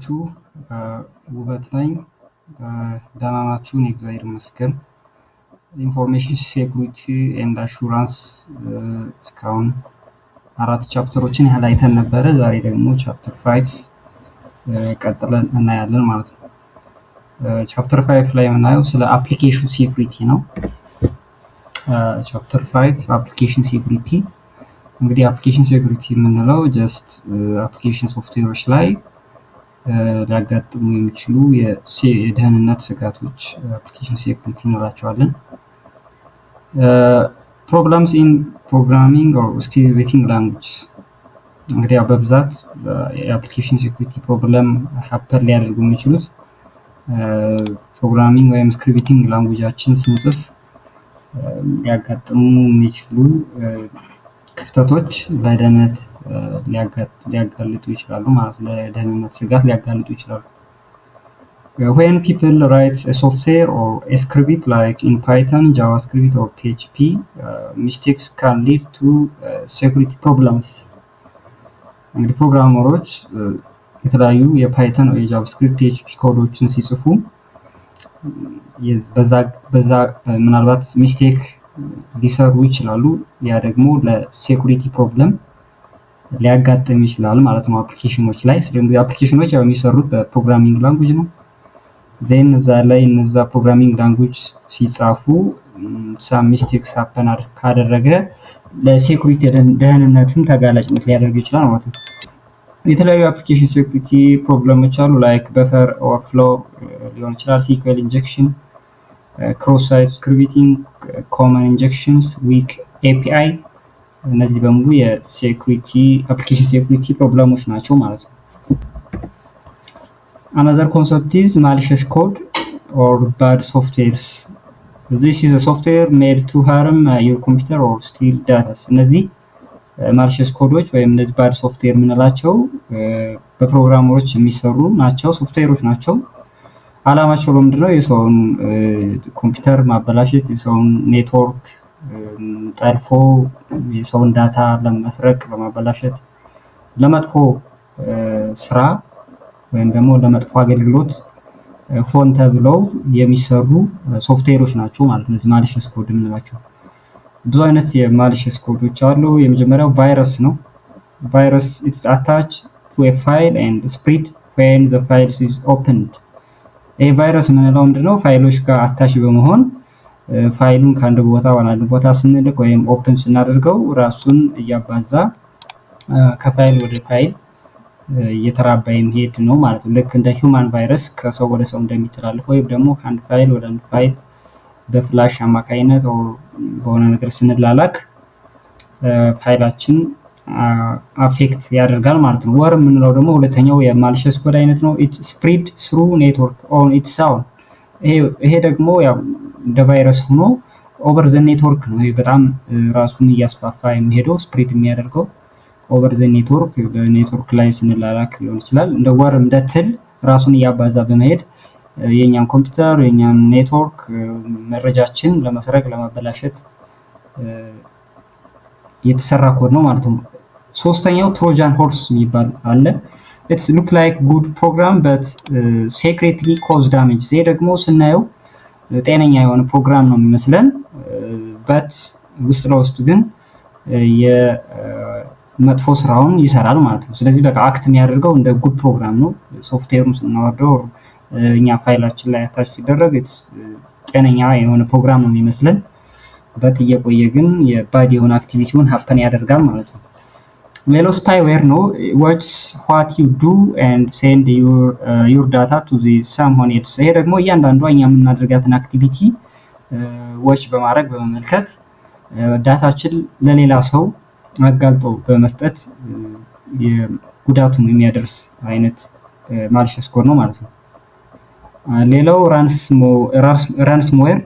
ናችሁ? ውበት ነኝ። ደህና ናችሁ? እኔ እግዚአብሔር ይመስገን። Information security and assurance እስካሁን አራት chapter ኦችን ያህል አይተን ነበረ። ዛሬ ደግሞ chapter 5 ቀጥለን እናያለን ማለት ነው። Chapter 5 ላይ የምናየው ስለ application security ነው። Chapter 5 application security። እንግዲህ application security የምንለው just application software ኦች ላይ ሊያጋጥሙ የሚችሉ የደህንነት ስጋቶች application security እንላቸዋለን። Problems in programming or scripting language። እንግዲህ ያው በብዛት የ application security problem happen ሊያደርጉ የሚችሉት programming ወይም scripting language ኣችን ስንጽፍ ሊያጋጥሙ የሚችሉ ክፍተቶች ለደህንነት ሊያጋልጡ ይችላሉ ማለት ነው። ለደህንነት ስጋት ሊያጋልጡ ይችላሉ። When people write a software or a script like in Python, JavaScript or PHP, mistakes can lead to security problems. እንግዲህ programmer ኦች የተለያዩ የ Python ወይ የ JavaScript፣ PHP code ኦችን ሲጽፉ በዛ ምናልባት mistake ሊሰሩ ይችላሉ። ያ ደግሞ ለ security problem ሊያጋጥም ይችላል ማለት ነው application ኖች ላይ። ስለዚህ application ኖች ያው የሚሰሩት በ programming language ነው። Then እዛ ላይ እነዛ programming language ሲጻፉ some mistakes happen ካደረገ ለ security ደህንነትም ተጋላጭነት ሊያደርግ ይችላል ማለት ነው። የተለያዩ application security problem ኦች አሉ፣ like buffer overflow ሊሆን ይችላል፣ SQL injection፣ cross site scripting፣ common injections፣ weak API። እነዚህ በሙሉ የ security application security problem ኦች ናቸው ማለት ነው። Another concept is malicious code or bad softwares. This is software made to harm your computer or steal datas። እነዚህ malicious code ኦች ወይም እነዚህ bad software የምንላቸው በ programmer ኦች የሚሰሩ ናቸው፣ ሶፍትዌሮች ናቸው። አላማቸው ለምንድነው? የሰውን ኮምፒውተር ማበላሸት፣ የሰውን ኔትወርክ ጠልፎ የሰውን data ለመስረቅ፣ ለማበላሸት፣ ለመጥፎ ስራ ወይም ደግሞ ለመጥፎ አገልግሎት ሆን ተብለው የሚሰሩ ሶፍትዌሮች ናቸው ማለት ነው። እነዚህ malicious code የምንላቸው ብዙ አይነት የ malicious code ኦች አሉ። የመጀመሪያው ቫይረስ ነው። Virus, it's attach to a file and spread when the file is opened። ይሄ ቫይረስ የምንለው ምንድነው? ፋይሎች ጋር attach በመሆን ፋይሉን ከአንድ ቦታ ወደ አንድ ቦታ ስንልክ ወይም open ስናደርገው ራሱን እያባዛ ከፋይል ወደ ፋይል እየተራባ የሚሄድ ነው ማለት ነው። ልክ እንደ human virus ከሰው ወደ ሰው እንደሚተላለፍ ወይም ደግሞ ከአንድ ፋይል ወደ አንድ ፋይል በ flash አማካኝነት በሆነ ነገር ስንላላክ ፋይላችን affect ያደርጋል ማለት ነው። Worm የምንለው ደግሞ ሁለተኛው የ malicious code አይነት ነው። It spread through network on its own። ይሄ ደግሞ ያው እንደ ቫይረስ ሆኖ over the network ነው። ይሄ በጣም ራሱን እያስፋፋ የሚሄደው፣ spread የሚያደርገው over the network፣ በ network ላይ ስንላላክ ሊሆን ይችላል። እንደ worm፣ እንደ ትል ራሱን እያባዛ በመሄድ የእኛን ኮምፒውተር፣ የእኛን ኔትወርክ መረጃችን ለመስረቅ፣ ለማበላሸት የተሰራ ኮድ ነው ማለት ነው። ሶስተኛው Trojan horse የሚባል አለ። It's look like good program but secretly cause damage። ይሄ ደግሞ ስናየው ጤነኛ የሆነ ፕሮግራም ነው የሚመስለን፣ but ውስጥ ለውስጡ ግን መጥፎ ስራውን ይሰራል ማለት ነው። ስለዚህ በቃ act የሚያደርገው እንደ good program ነው። ሶፍትዌሩን ስናወርደው እኛ ፋይላችን ላይ attach ሲደረግ ጤነኛ የሆነ ፕሮግራም ነው የሚመስለን። But እየቆየ ግን የ bad የሆነ activity ውን happen ያደርጋል ማለት ነው። ሌላው spyware ነው። Watch what you do and send your data to the someone else። ይሄ ደግሞ እያንዳንዷ እኛ የምናደርጋትን activity watch በማድረግ፣ በመመልከት data ችን ለሌላ ሰው አጋልጦ በመስጠት ጉዳቱን የሚያደርስ አይነት malicious code ነው ማለት ነው። ሌላው ransomware።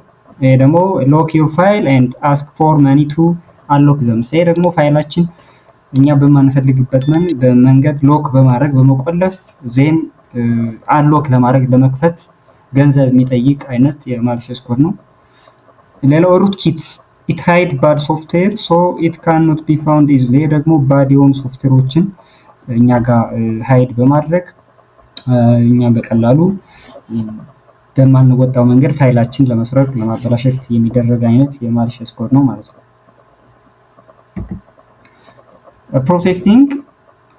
ይሄ ደግሞ lock your file and ask for money to unlock them። ይሄ ደግሞ ፋይላችን እኛ በማንፈልግበት በመንገድ lock በማድረግ፣ በመቆለፍ፣ then unlock ለማድረግ፣ ለመክፈት ገንዘብ የሚጠይቅ አይነት የ malicious code ነው። ሌላው rootkits፣ it hide bad software so it can not be found easily። ይሄ ደግሞ bad የሆኑ ሶፍትዌሮችን እኛ ጋር hide በማድረግ እኛ በቀላሉ በማንወጣው መንገድ ፋይላችን ለመስረቅ፣ ለማበላሸት የሚደረግ አይነት የ malicious code ነው ማለት ነው። Protecting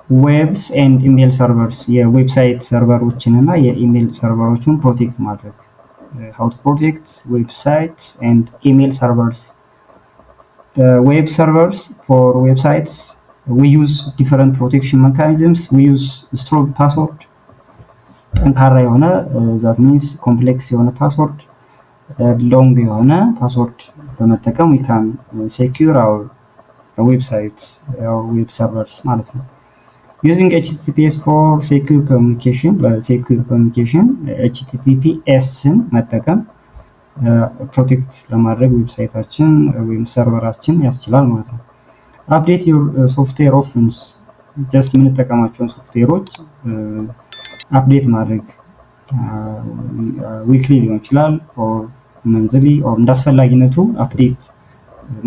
webs and email servers፣ የ website server ኦችን እና የ email server ኦችን protect ማድረግ። How to protect websites and email servers? Web servers for websites, we use different protection mechanisms. We use strong password፣ ጠንካራ የሆነ፣ that means complex የሆነ password፣ long የሆነ password በመጠቀም we can secure our website, web servers ማለት ነው። Using HTTPS for secure communication፣ ለ secure communication HTTPS ን መጠቀም protect ለማድረግ website ኣችን ወይም server ኣችን ያስችላል ማለት ነው። Update your software often፣ just የምንጠቀማቸውን software ኦች update ማድረግ weekly ሊሆን ይችላል or monthly or እንዳስፈላጊነቱ update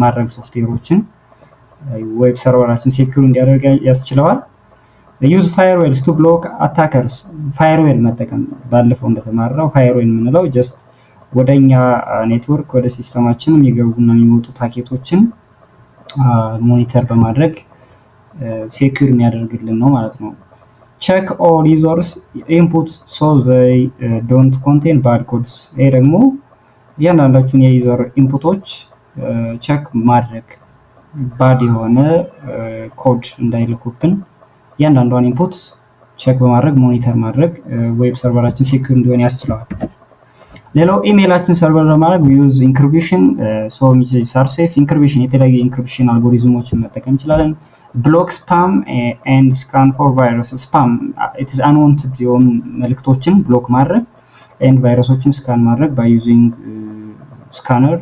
ማድረግ software ኦችን web server ኣችን secure እንዲያደርግ ያስችለዋል። Use firewalls to block attackers፣ firewall መጠቀም። ባለፈው እንደተማርነው firewall የምንለው just ወደ እኛ ኔትወርክ፣ ወደ system ኣችን የሚገቡና የሚወጡ packet ኦችን monitor በማድረግ secure የሚያደርግልን ነው ማለት ነው። Check all users input so they don't contain bad codes። ይሄ ደግሞ እያንዳንዳችሁን የ user input ኦች check ማድረግ፣ bad የሆነ ኮድ እንዳይልኩብን እያንዳንዷን input check በማድረግ monitor ማድረግ web server ኣችን secure እንዲሆን ያስችለዋል። ሌላው email ኣችን server ለማድረግ use encryption so messages are safe። Encryption፣ የተለያዩ የ encryption algorithm ኦችን መጠቀም እንችላለን። Block spam and scan for virus። Spam, it's unwanted የሆኑ መልእክቶችን block ማድረግ and ቫይረሶችን scan ማድረግ by using scanner፣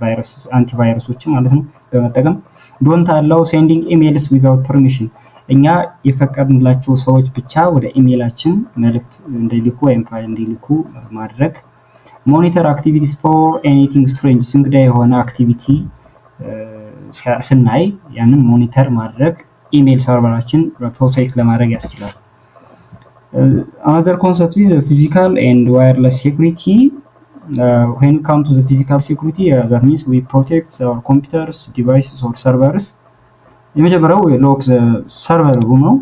virus antivirus ኦችን ማለት ነው በመጠቀም። Don't allow sending emails without permission፣ እኛ የፈቀድንላቸው ሰዎች ብቻ ወደ ኢሜይላችን መልእክት እንዲልኩ ወይም ፋይል እንዲልኩ ማድረግ። Monitor activities for anything strange፣ እንግዳ የሆነ activity ስናይ ያንን monitor ማድረግ email server ኣችን protect ለማድረግ ያስችላል። Another concept is physical and wireless security. When come to physical security, that means we protect our computers, devices or servers። የመጀመሪያው lock server room ነው።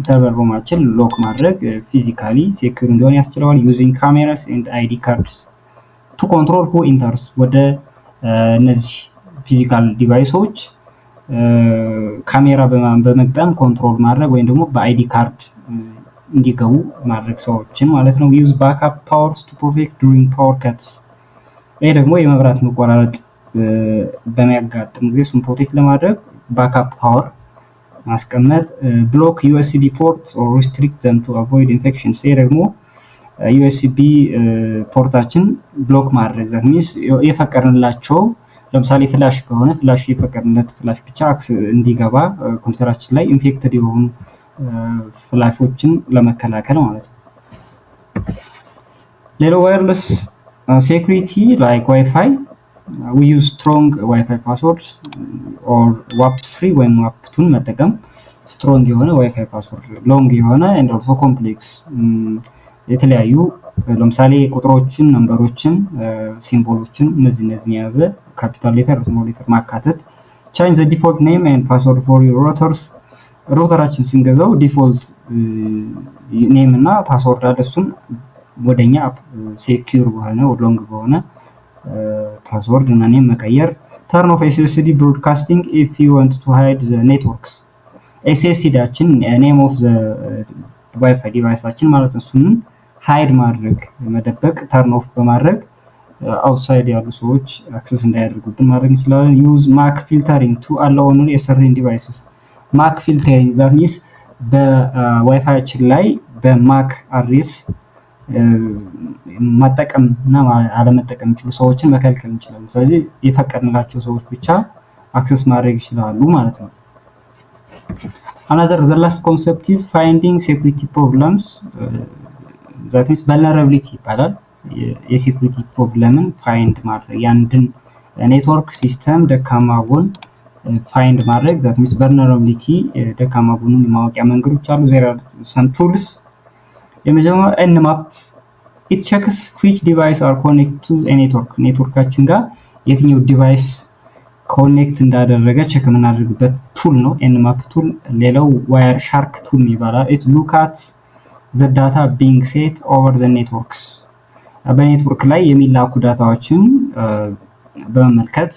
Server room ኣችን lock ማድረግ physically secure እንዲሆን ያስችለዋል። Using cameras and ID cards to control who enters፣ ወደ እነዚህ physical device ኦች ካሜራ በመግጠም control ማድረግ ወይም ደግሞ በ ID card እንዲገቡ ማድረግ ሰዎችን ማለት ነው። Use backup powers to protect during power cuts። ይሄ ደግሞ የመብራት መቆራረጥ በሚያጋጥም ጊዜ እሱን protect ለማድረግ backup power ማስቀመጥ። Block USB port or restrict them to avoid infections። ይሄ ደግሞ USB port ኣችን block ማድረግ፣ that means የፈቀድንላቸው፣ ለምሳሌ flash ከሆነ flash የፈቀድንለት flash ብቻ እንዲገባ ኮምፒውተራችን ላይ፣ infected የሆኑ flash ኦችን ለመከላከል ማለት ነው። ሌላው wireless security like WiFi, we use strong WiFi passwords or WPA 3 ወይም WPA 2 ን መጠቀም፣ strong የሆነ WiFi password፣ long የሆነ and also complex፣ የተለያዩ ለምሳሌ ቁጥሮችን፣ number ኦችን፣ symbol ኦችን እነዚህን የያዘ፣ capital letter፣ small letter ማካተት። Change the default name and password for your routers። Router ኣችን ስንገዛው default name እና password አለ። እሱን ወደኛ secure በሆነ፣ long በሆነ password እና name መቀየር። Turn off SSID broadcasting if you want to hide the networks። SSID ኣችን፣ name of the WiFi device ኣችን ማለት ነው። እሱንም hide ማድረግ፣ መደበቅ፣ turn off በማድረግ outside ያሉ ሰዎች access እንዳያደርጉብን ማድረግ እንችላለን። Use MAC filtering to allow only certain devices። MAC filtering, that means በ WiFi ኣችን ላይ በ MAC address መጠቀም እና አለመጠቀም የሚችሉ ሰዎችን መከልከል እንችላለን። ስለዚህ የፈቀድንላቸው ሰዎች ብቻ access ማድረግ ይችላሉ ማለት ነው። Another, the last concept is finding security problems, that means vulnerability ይባላል። የ security problem ን find ማድረግ፣ የአንድን network system ደካማ ጎን find ማድረግ፣ that means vulnerability፣ ደካማ ጎኑን የማወቂያ መንገዶች አሉ። There are some tools. የመጀመሪያው Nmap፣ it checks which device are connect to network። Network ኣችን ጋር የትኛው device connect እንዳደረገ check የምናደርግበት tool ነው Nmap tool። ሌላው Wireshark tool ይባላል። It look at the data being sent over the networks። በ network ላይ የሚላኩ data ዎችን በመመልከት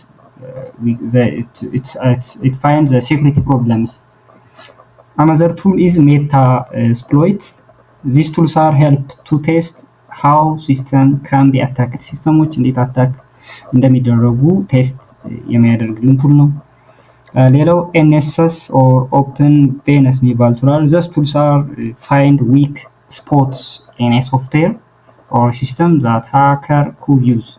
it find the security problems። Another tool is Metasploit። These tools are help to test how system can be attacked። System ኦች እንዴት attack እንደሚደረጉ test የሚያደርግልን tool ነው። ሌላው NSS or OpenVAS የሚባል tool አለ። These tools are find weak spots in software or system that hacker could use።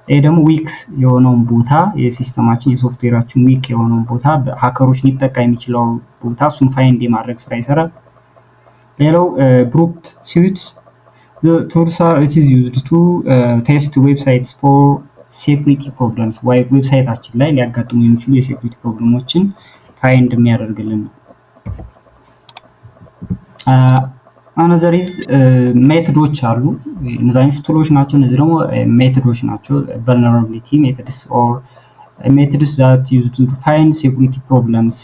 ይህ ደግሞ weak የሆነውን ቦታ የሲስተማችን የሶፍትዌራችን weak የሆነውን ቦታ hacker ኦች ሊጠቃ የሚችለው ቦታ እሱን find የማድረግ ስራ ይሰራል። ሌላው Burp Suite tools are it is used to test websites for security problems። Website ኣችን ላይ ሊያጋጥሙ የሚችሉ የ security problem ኦችን find የሚያደርግልን ነው። Another is method ኦች አሉ። እነዛኞቹ tool ኦች ናቸው። እነዚህ ደግሞ method ኦች ናቸው። Vulnerability methods or methods that use to find security problems።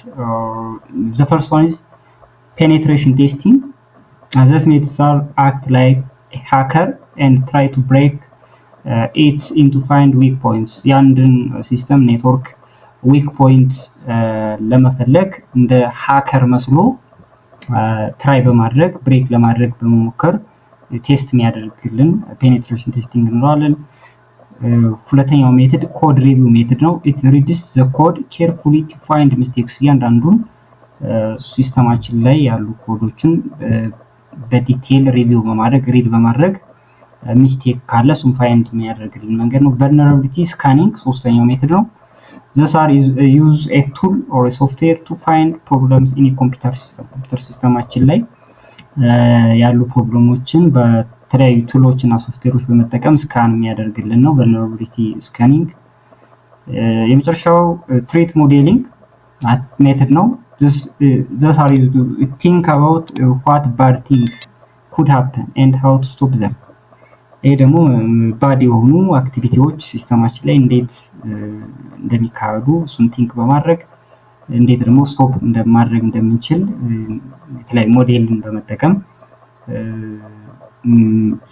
The first one is penetration testing። These methods are act like hacker and try to break it into find weak points። የአንድን system network weak point ለመፈለግ እንደ hacker መስሎ try በማድረግ break ለማድረግ በመሞከር test የሚያደርግልን penetration testing እንለዋለን። ሁለተኛው method code review method ነው። It reads the code carefully to find mistakes። እያንዳንዱን system ኣችን ላይ ያሉ code ኦችን በ detail review በማድረግ፣ read በማድረግ mistake ካለ እሱን find የሚያደርግልን መንገድ ነው። Vulnerability scanning ሶስተኛው method ነው። These are use a tool or software to find problems in computer system። Computer system ኣችን ላይ ያሉ problem ኦችን በተለያዩ tool ኦች እና ሶፍትዌሮች በመጠቀም scan የሚያደርግልን ነው vulnerability scanning። የመጨረሻው threat modeling method ነው። These are think about what bad things could happen and how to stop them። ይሄ ደግሞ bad የሆኑ activity ዎች system ኣችን ላይ እንዴት እንደሚካሄዱ እሱን think በማድረግ እንዴት ደግሞ stop ማድረግ እንደምንችል የተለያዩ ሞዴልን በመጠቀም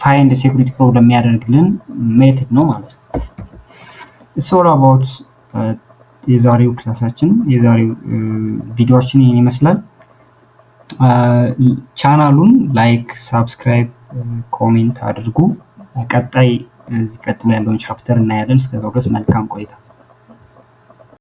find security problem የሚያደርግልን method ነው ማለት ነው። It's all about የዛሬው class ኣችን፣ የዛሬው ቪዲዮአችን ይህን ይመስላል። Channel ኡን like፣ subscribe፣ comment አድርጉ። ቀጣይ እዚህ ቀጥሎ ያለውን chapter እናያለን። እስከዛው ድረስ መልካም ቆይታ።